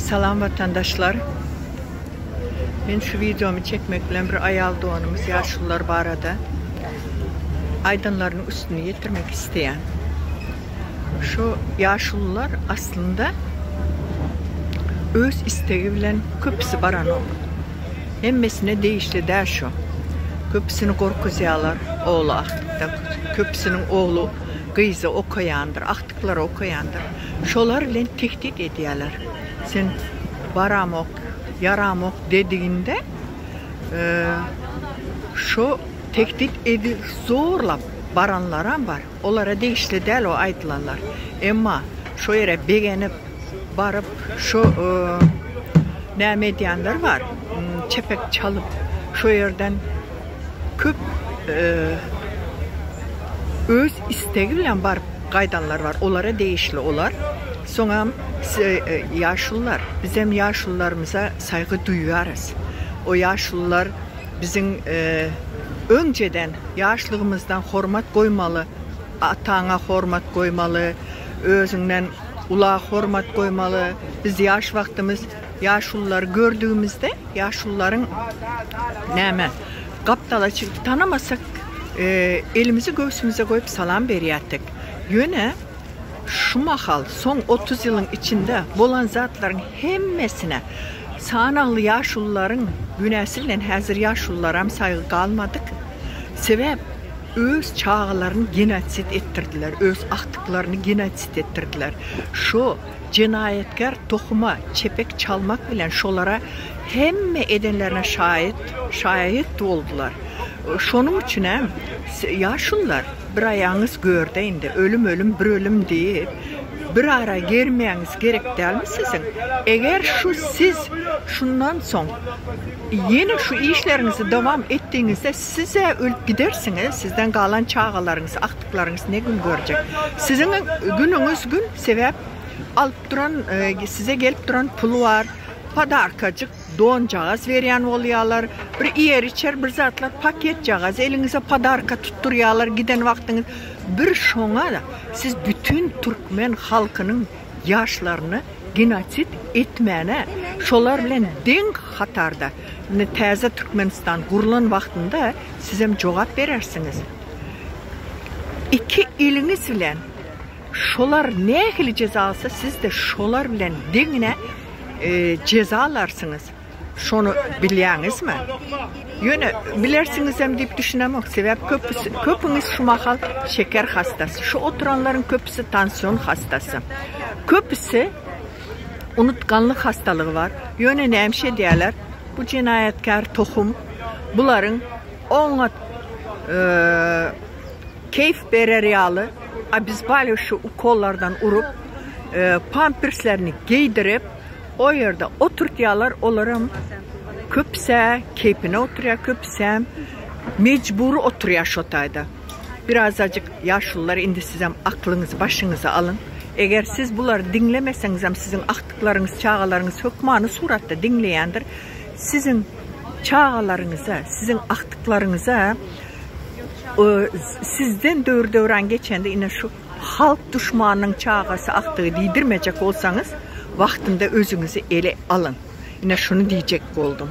Salam watandaşlar. Men şu wideomy çekmek bilen bir aýal doganymyz ýaşulular barada aýdanlarynyň üstüni ýetirmek isleýän. Şu ýaşulular aslynda öz istegi bilen köpüsi baranok. Hemmesine degişli däl şu. Köpüsini gorkuzýarlar ogly agtykda. Köpüsiniň ogly gyzy okaýandyr, agtyklary okaýandyr. Şolar bilen tehdit edýärler. Sen baramok, ýaramok dediginde şo tehdit edip zorlap baranlaram bar. Olara degişli däl o aýdylanlar. Emma şo ýere begenip baryp şo näme edýänler bar, çepek çalyp şo ýerden köp öz istegi bilen baryp gaýdanlar bar. Olara degişli olar. Soňam ýaşulular, bizem ýaşulularymyza saýgy duýýarys. O ýaşulular biziň öňjeden ýaşlygymyzdan hormat goýmaly, ataňa hormat goýmaly, özüňden ula hormat goýmaly. Biz ýaş wagtymyz ýaşululary gördügimizde, ýaşulularyň näme, gapdala çykyp tanamasak, elimizi göwsümize goýup salam berýärdik. Ýöne Şu mahal, soň 30 ýylyň içinde bolan zatlaryň hemmesine sanagly ýaşulularyň günäsi bilen häzir ýaşulularam saýgy galmadyk. Sebäp öz çagalaryny genosid etdirdiler, öz agtyklaryny genosid etdirdiler. Şo jenaýatkär tohuma çepek çalmak bilen şolara hemme edenlerine şaýat şaýat boldular. Şonuň üçinem ýaşulular Bir aýagyňyz görde indi, ölüm ölüm bir ölüm diýip, bir ara germegiňiz gerek dälmi siziň? Eger şu siz şundan soň ýene şu işleriňizi dowam etdigiňizde siz-ä ölüp gidersiňiz, sizden galan çagalaryňyz, agtyklaryňyz ne gün görjek? Siziň günüňiz gün, sebäp alyp duran, size gelip duran pul bar, podarkajyk, Donjagaz berýän bolýarlar. Bir iýer-içer bir zatlar paketjagaz eliňize podarka tutdurýarlar giden wagtyňyz. Bir şoňa siz bütin türkmen halkynyň ýaşlaryny genosid etmäne şolar bilen deň hatarda indi täze Türkmenistan gurlan wagtynda sizem jogap berersiňiz. Iki eliňiz bilen şolar nähili jeza alsa sizde şolar bilen deňine Jeza alarsyňyz. Şony bilýäňizmi? Ýöne bilersiňizem diýip düşünemok. Sebäp köpüsi, köpüňiz şu mahal şeker hastasy. Şu oturanlaryň köpüsi tansion hastasy. Köpüsi unutganlyk hastalygy bar. Ýöne näme iş edýärler? Bu jenaýatkär tohum bularyň oňat keýp berer ýaly obezboliwşi ukollardan urup, pamperslerini geýdirip, o ýerde oturtýarlar, olaram köpüs-ä keýpine oturýar, köpüsem mejbury oturýar şo taýda. Birazajyk ýaşulular indi sizem aklyňyzy başyňyza alyň. Eger siz bulary diňlemeseňizem siziň agtyklaryňyz, çagalaryňyz hökmany suratda diňleýändir. Siziň çagalaryňyza, siziň agtyklaryňyza Sizden döwür-döwran geçende ine şu halk duşmanynyň çagasy akdygy diýdirmejek bolsaňyz, wagtynda özüňizi ele alyň. Ine şuny diýjek boldum.